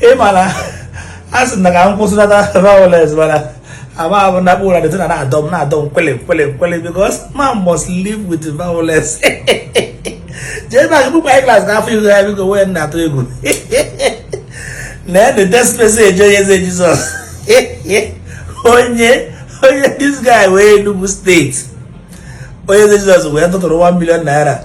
Ị mara a sị na ka m kwụsịnata violence, mana ama abụ na ụra dị na na-adọ m, na-adọ m kwele kwele kwele, because man must live with violence. Jee ebe a gbukpa anyị class ka afọ ihu ya, biko, wee na-atụ egwu na the text message onye eze Jizọs, onye this guy wee Enugu State, onye eze Jizọs wee tụtụrụ 1 million naira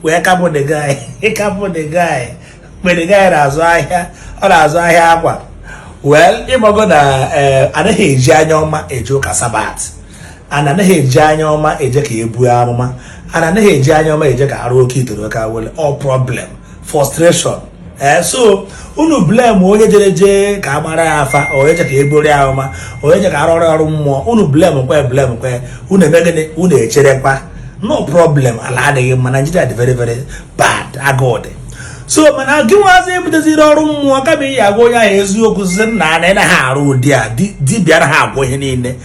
wee kapụ the guy, kapụ the guy mgbe the guy na-azụ ahịa, ọ na-azụ ahịa akwa. Well, ịmago na anaghị eji anya ọma eje ụka Sabbath, and anaghị eji anya ọma eje ka ebuo amụma, and anaghị eji anya ọma eje ka arụ oke itoro oke awele, all problem, frustration. Ee, so unu blame onye jere jee ka a gbara ya afa, onye je ka eburu ya amụma, onye je ka arụ ọrụ ọrụ mmụọ. Unu blame kwe, blame kwe, unu eme gịnị? Unu echerekwa, no problem. Ala adịghị mma, Nigeria dị very very bad, agụụ dị. So mana gị nwazi ebuteziri ọrụ mmụọ, kama ị ya agwa onye ahụ eziokwu, sị nna na ị naghị arụ ụdị a. Dibịa anaghị agwọ ihe niile,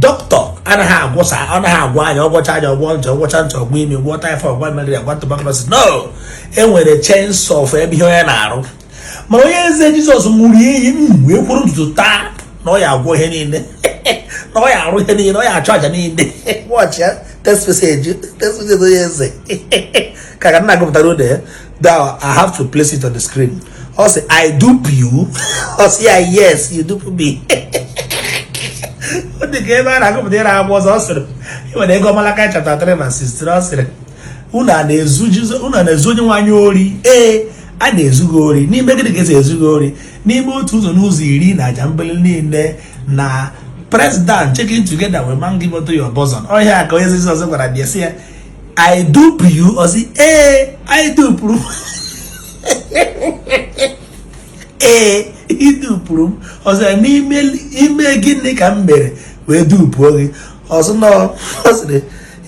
dọkịta anaghị agwọsa, ọ naghị agwọ anya, ọgwọcha anya, ọgwọ ntị, ọgwọcha ntị, ọgwọ imi, gwọ typhoid, ọgwọ malaria, gwọ tuberculosis. No, enwere chains of ebe ihe onye na-arụ. Mana onye eze Jizọs ṅụrụ iyi, wee kwuru ntutu taa na ọ ya agwọ ihe niile, na ọ ya arụ ihe niile, na ọ ya achụ aja niile. Watch ya, text message, text message onye eze ka nna gụpụtara ụda ya. Now I have to place it on the screen. Ọ sị, "I dupe you?" Ọ sị ya, "Yes, you dupe me." Ọ dị ka ebe a na-agụpụta ịra agba ọzọ. Ọ sịrị, ị nwere ego Malachi chapter 3 verse 16, ọ sịrị, unu a na-ezu Jizọs, unu a na-ezu onye nwe anyị ori. Ee, a na-ezu gị ori. N'ime gịnị ka esi ezu gị ori? N'ime otu ụzọ n'ụzọ iri na aja mbeli niile na press down, shaking together, will man give unto your bosom. Ọhịa ka onye Jizọs gwara bịa sị ya, "I dupe you?" Ọ sị, "Ee, I dupuru m. Ee, ị dupuru m." Ọ sị, "N'ime ime gịnị ka m mere wee dupuo gị?" Ọ sị nọ, ọ sịrị,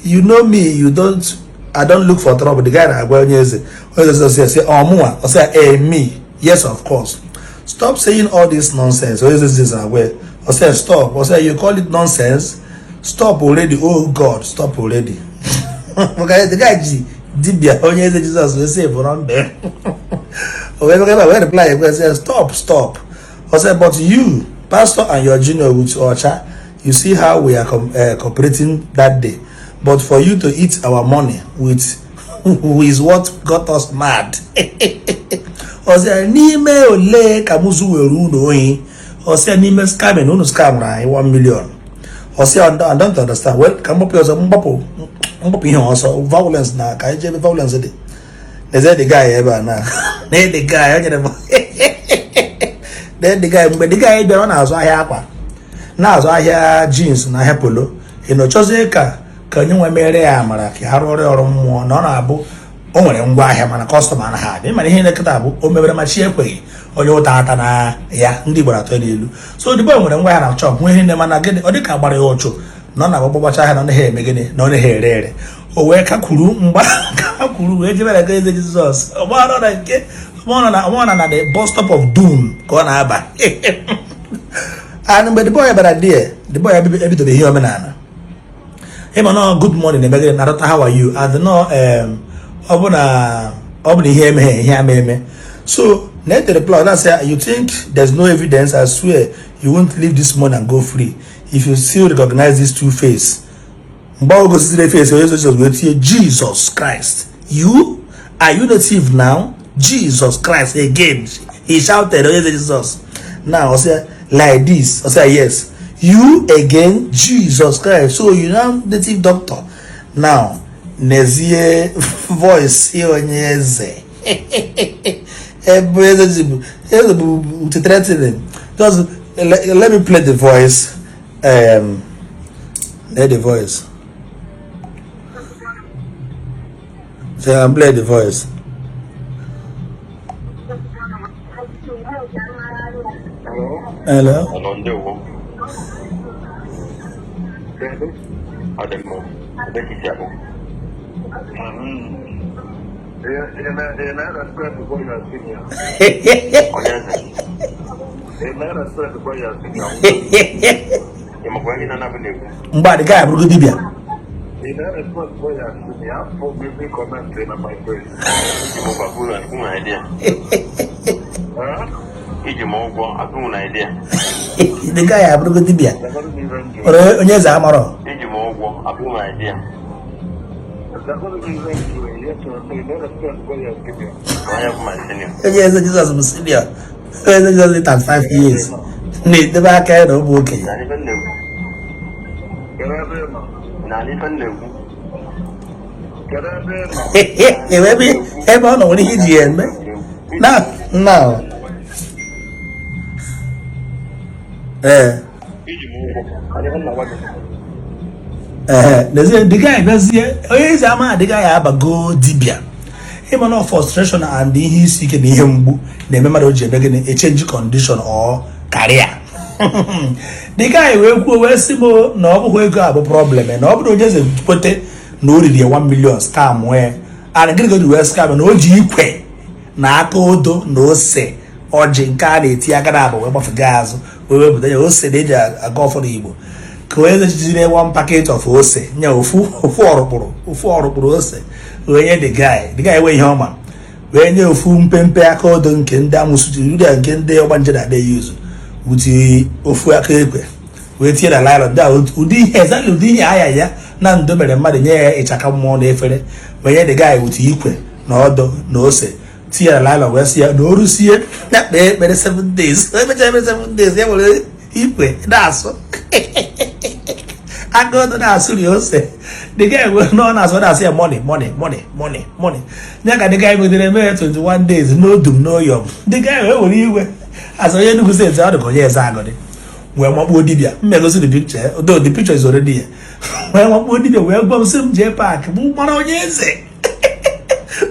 "You know me, you don't I don't look for trouble." The guy na-agwa onye eze, onye eze sị, sị ọmụnwa? Ọ sị, "Ee, me, yes, of course. Stop saying all this nonsense." Onye eze sị agwa ya, ọ sị, "Stop." Ọ sị, "You call it nonsense? Stop already. Oh God, stop already." Maka the guy ji dibịa onye eze Jizọs wee sị bụrụ mbe o wee ebe wee reply ekwe sị, "Stop, stop." Ọ sị, "But you, pastor, and your junior with ọcha, you see how we are cooperating that day, but for you to eat our money with is what got us mad." Ọ sị, "N'ime ole ka m zuwere unu ohi?" Ọ sị, "N'ime scamming unu scamụrụ anyị 1 million." Ọ sị, "I don't understand." Well, ka mgbapụ ọzọ, mgbapụ ihe ọsọ violence na ka anyị jee ebe violence dị. N'ezie, the guy ebe a na na the guy o nyere m then the guy, mgbe the guy bịara, ọ na-azụ ahịa akwa, na-azụ ahịa jeans na ahịa polo. Ị nọ chọzie ka onye nwe mere ya amara ka ha rụọrọ ya ọrụ mmụọ, na ọ na-abụ o nwere ngwa ahịa mana customer anaghị abịa. Ịmara ihe na-eketa bụ o mebere ma chi ekweghị onye ụta ata na ya, ndị Igbo na-atọ n'elu. So the boy nwere ngwa ahịa na shop, nwee ihe nne, mana gịnị, ọ dị ka gbara ya ụchụ na ọ na-agba gbagbacha ahịa na ọ naghị eme gịnị, na ọ naghị ere ere. O wee kakwuru mgba, kakwuru wee jebere ka eze Jizọs ọgbara na nke ọgbara na the bus stop of doom ka ọ na-aba. And mgbe the boy bịara there, the boy ebidobe ihe omenala. Ịma nọ good morning na-eme gịnị, na-adọta, "How are you?" And nọ ọ bụ na ihe emeghe, ihe ama eme. So na the reply na say, "You think there's no evidence? I swear you won't leave this money and go free if you still recognize these two face." Mgbe ọ gosiziri face onye Jizọs wee tinye, "Jesus Christ, you are you native now? Jesus Christ again," he shouted. Onye Jesus now, ọ sị, "Like this?" Ọ sị, "Yes, you again. Jesus Christ, so you now native doctor now." N'ezie, voice onye eze ebe eze bụ eze bụ threatening. Just let me play the voice, play the voice. So I'm play the voice. Hello. Hello, ndewo. Ọ dị mma. Ebe ka isi abụ? Ị na-respect for your senior. Onye eze. Ị na-respect for your senior. Ị makwa ihe na-anabụ na-ekwu? Mgbe a, the guy abụrụgo dibịa. Ị na-respect what you are saying. Afọ m ebe comment na my page. Iji m ụgwọ akwụ na idea. Huh? Iji m ụgwọ akwụ na idea. The guy abụrụgo dibịa. Zagodu m ife njụ. Ọrụ onye eze amarọ. Iji m ụgwọ akwụ na idea. Zagodu m ife njụ. Yes or no? Ị na-respect what you are saying. Onye bụ my senior. Onye eze Jizọs bụ senior. Onye eze Jizọs dị 35 years na-edebe aka ya na ọ bụ okenye. Na ife m na-ekwu. Kedu ebe ị nọ? Na ife m na-ekwu. Kedu ebe ị nọ? Ebe ọ nọ nwere ihe iji ya eme na ee. Iji m ụgwọ. Na ife m na-agwa gị. Ee, n'ezie, the guy bịazie, onye eze ama the guy abago dibịa. Ịma na frustration and ihe isi ike na ihe mgbu na-eme mmadụ o ji eme gịnị? Echange condition or career. The guy wee kwuo, wee sị m na ọ bụghị ego a bụ problem, na ọ bụrụ onye eze kwete na o riri ya 1 million scam wee and gịnị ka o ji wee scam, na o ji ikwe na aka odo na ose ọjị nke a na-eti aka na abụ wee gbafega azụ, wee wepụta ya ose na eji aga ụfọdụ Igbo ka onye eze jiri one packet of ose nye ofu ofu ọrụkpụrụ, ofu ọrụkpụrụ ose wee nye the guy. The guy enwe ihe ọma wee nye ofu mpempe aka odo nke ndị amụsụ jiri nke ndị ọgbanje na-adị yuzu wuti ofu aka ekwe wee tinye na nylon ndị a. Ụdị ihe, exactly ụdị ihe aya ya na ndo mere mmadụ nye ya ịchaka mmụọ na efere wee nye the guy wuti ikwe na ọdọ na ose, tinye na nylon, wee sị ya na o rusie ya kpee ekpere 7 days. Emechaa ekpere 7 days, ya were ikwe na-asụ aka odo na-asụri ose. The guy wee na ọ na-asụ, ọ na-asụ ya money, money, money, money, money. Ya ka the guy megidere eme ya 21 days n'odum n'oyom. The guy wee were iwe azụ onye Enugu Steeti, ọ dị ka onye eze agọdị, wee makpuo dibịa. M egosi the picture, though the picture is already here. Wee makpuo dibịa, wee gwa m sị m jee park mụ mara onye eze,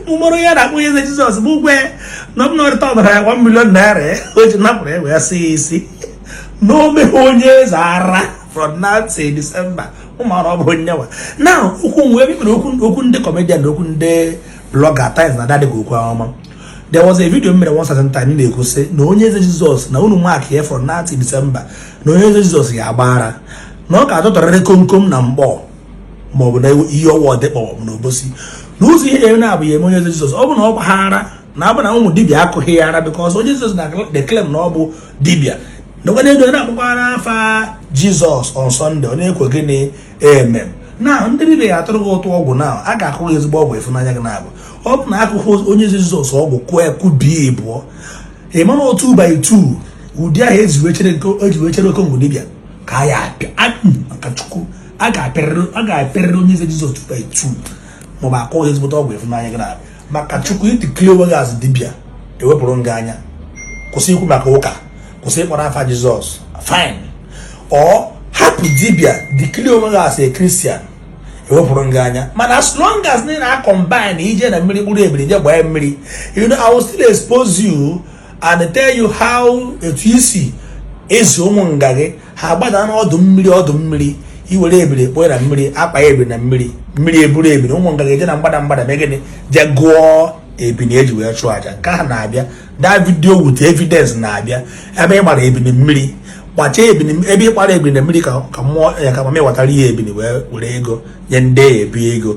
mụ mara onye a na-akpọ onye eze Jizọs, mụ gwe na ọ bụ na ọ rịta ya 1 million naira o ji napụrụ ya, wee sị ya isi na o meghe onye eze ara from now till December. Ụmụ ọ bụ onye nwa now okwu wee bibiri okwu, okwu ndị comedian na okwu ndị blogger times na dadị ka okwu ọma. There was a video m mere one certain time na-ekwu sị na onye eze Jizọs na unu mark ya from now till December, na onye eze Jizọs ga-agba ara, na ọ ga-atụtụrịrị komkom na mkpọ maọbụ na ihe ọwa ọdịkpọ maọbụ na obosi na ụzọ ihe ya na-abụ ya eme onye eze Jizọs. Ọ bụ na ọ gbaghara na abụ na ụmụ dibịa akụghị ya ara, because onye Jizọs na the claim na ọ bụ dibịa na ego na-akpọkwara afa Jizọs on Sunday, ọ na-ekwe gịnị emem na ndị dibịa ya atụrụ gị ụtụ ọgwụ na a ga-akụ gị ezigbo ọgwụ ịfụnanya gị na-abụ. Ọ bụ na akụkụ onye eze Jizọs ọgwụ kụọ ekubie ịbụọ, ị mara otu by two ụdị ahụ eji wee chere okongwu dibịa ka a ya apịa maka Chukwu. A ga-apịarịrị onye eze Jizọs 2 by 2 maọbụ akụ gị ezigbote ọgwụ ịfụnanya gị na-abịa maka Chukwu. Itikiri onwe gị azụ dibịa ewepụrụ gị anya, kwụsị ikwu maka ụka, kwụsị ịkpọrọ afa Jizọs, fine. Ọ hapụ dibịa, declare onwe gị as a Christian, ewepụrụ gị anya. Mana as long as ị na-acombine ije na mmiri kpụrụ ebiri je gbaa mmiri, I will still expose you and tell you how etu isi ezi ụmụ nga gị ha gbada n'ọdụ mmiri, ọdụ mmiri iwere ebiri kpọọ na mmiri, akpa ya ebiri na mmiri, mmiri eburu ebiri, ụmụ nga ga-eje na mgbada mgbada mee gịnị? Je gụọ ebini eji wee chụọ aja. Nke ahụ na-abịa, that video with evidence na-abịa, ebe ị gbara ebini mmiri, gbachaa ebini, ebe ị gbara ebini na mmiri ka mmụọ ya ka mama ịwatara ya ebini wee were ego nye ndị ebi ego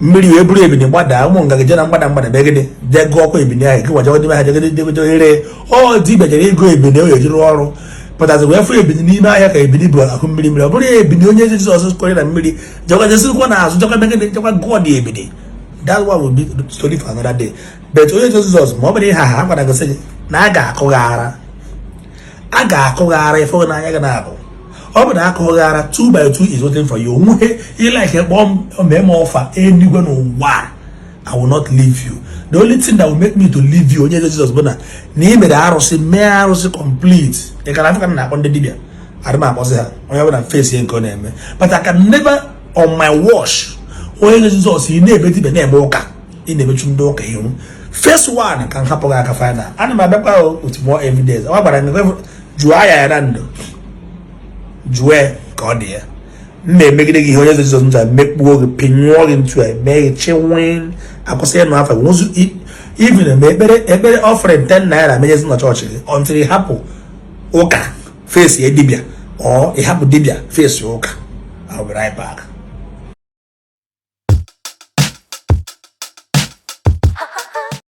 mmiri wee buru ebini gbada, ụmụ nga ga-eje na mgbada mgbada mee gịnị? Jee gụọ ọkwa ebini ahụ gị gwajago n'ime ahịa jegide ere. Ọ dibịa jere ego ebini o ejiri ọrụ pụtazi wee fụ ebini n'ime ahịa ka ebini bụ ahụ mmiri mmiri, ọ bụrụ ya ebini onye ezi Jizọs kwere na mmiri, jekwa jesikwa n'azụ, jekwa mee gịnị? Jekwa gụọ dị ebini. That one will be story for another day. But onye ezi Jizọs, ma ọ bụrụ ihe ha gwara gị sị gị na a ga-akụ gị ara, a ga-akụ gị ara ife n'anya gị na-abụ. Ọ bụ na akụghị gị ara, 2 by 2 is waiting for you. Onwe ilike kpọọ m mee m ọfa eluigwe n'ụwa, I will not leave you. The only thing that will make me to leave you, onye eze Jizọs, bụ na ị mere arụsị, mee arụsị complete. Ị ka na Afrịka na-akpọ ndị dibịa, adị m akpọzi ha onye ọbụla face nke ọ na-eme, but I can never on my watch, onye eze Jizọs, ị na-eme dibịa na-eme ụka, ị na-emechu ndị ụka ihu. First one ka m hapụ gị aka final. Ana m abịakwa with more evidence. Ọ gwara m jụọ ya ya na ndụ, jụọ ka ọ dị ya m na-emegide gị ihe onye eze Jizọs nta mekpuo gị, pịnyụọ gị ntu a, mee gị chinwin, akwụsị ịnụ afa gị even ma ekpere ekpere offering 10 naira menyezi na chọọchị gị until ị hapụ ụka face ya dibịa or ị hapụ dibịa face ụka. I'll be right back.